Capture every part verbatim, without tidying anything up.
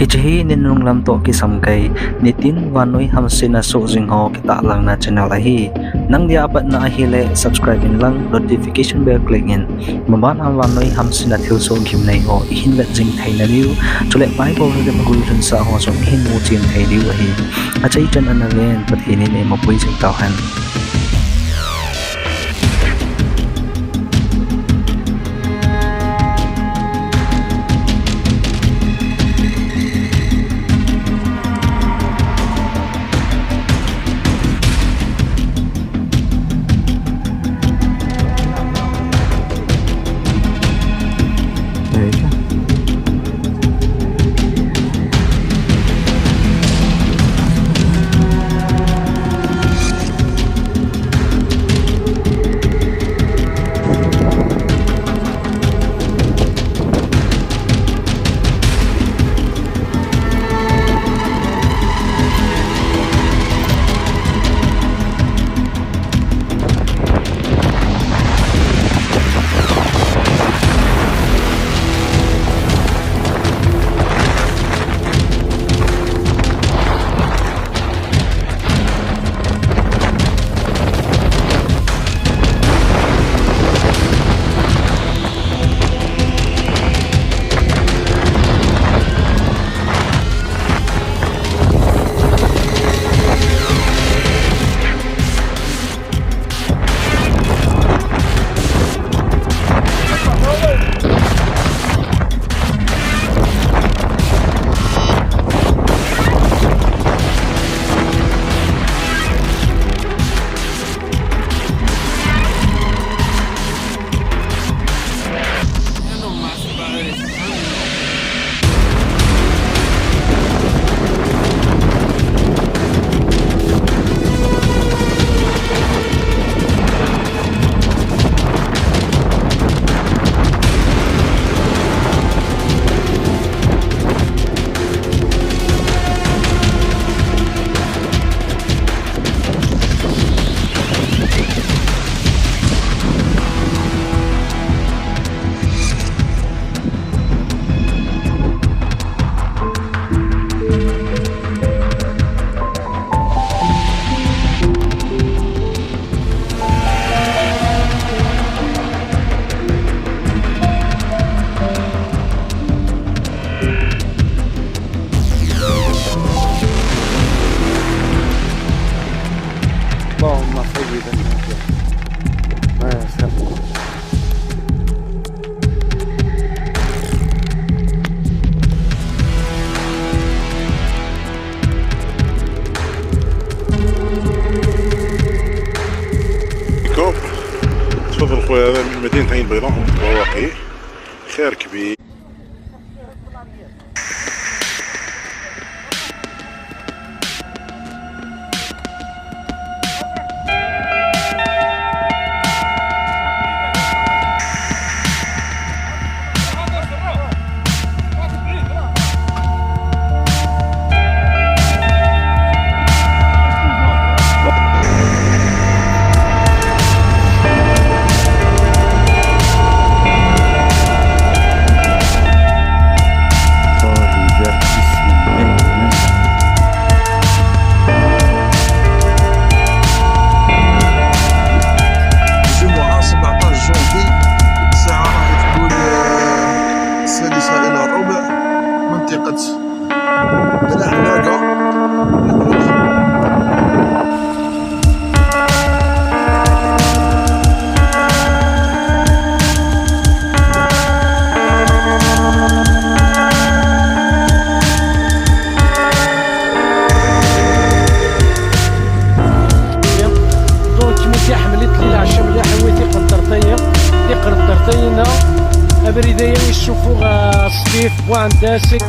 Chehi ninung lam toh kisam kei, nitin vannoi hamsetna soh jing ho kitahlang na channel ahi. Nang dia apat na ahile subscribe in lang notification bell click in. Maban ham vannoi hamsetna thilsoh gimnei ho ihin vet jing thei na diu. Chule Bible hi vet gui lhun sah ho jong ihin mu chen thei diu ahi. Achai chan ana ven Pathen in eima pui jing tau hen. اللهم صل وسلم. بكم. تفضل خويا، هذا من مدينة عين بيضاء، بواقي. خير كبير. الجمعة سبعطاش جونفي، الساعة راهي تقول، آه، السادسة إلى الربع، منطقة بلعلاقة. دونك مليح، حملت لي العشاء مليح، هو تيقن طرطية، تيقن طرطينا. أبريدية يشوفوا، آه، سطيف وعندها سك.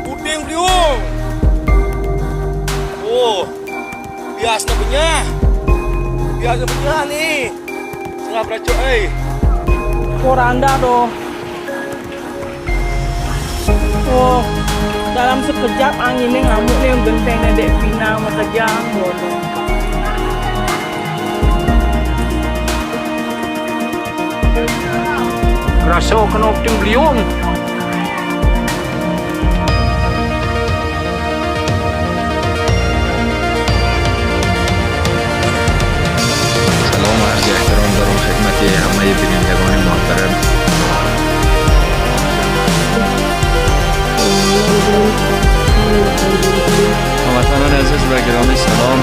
Uding beliung. Oh, bias na punya. Bias na punya ni. Salah berajuk, eh. Korang dah tu. Oh, dalam sekejap angin ni ngamuk ni genteng ni dek pinang makejang. Rasa kena opting beliung. سلام و عرض احترام دارم خدمت همهٔ بینندگان محترم. هموطنان عزیز و گرامی سلام.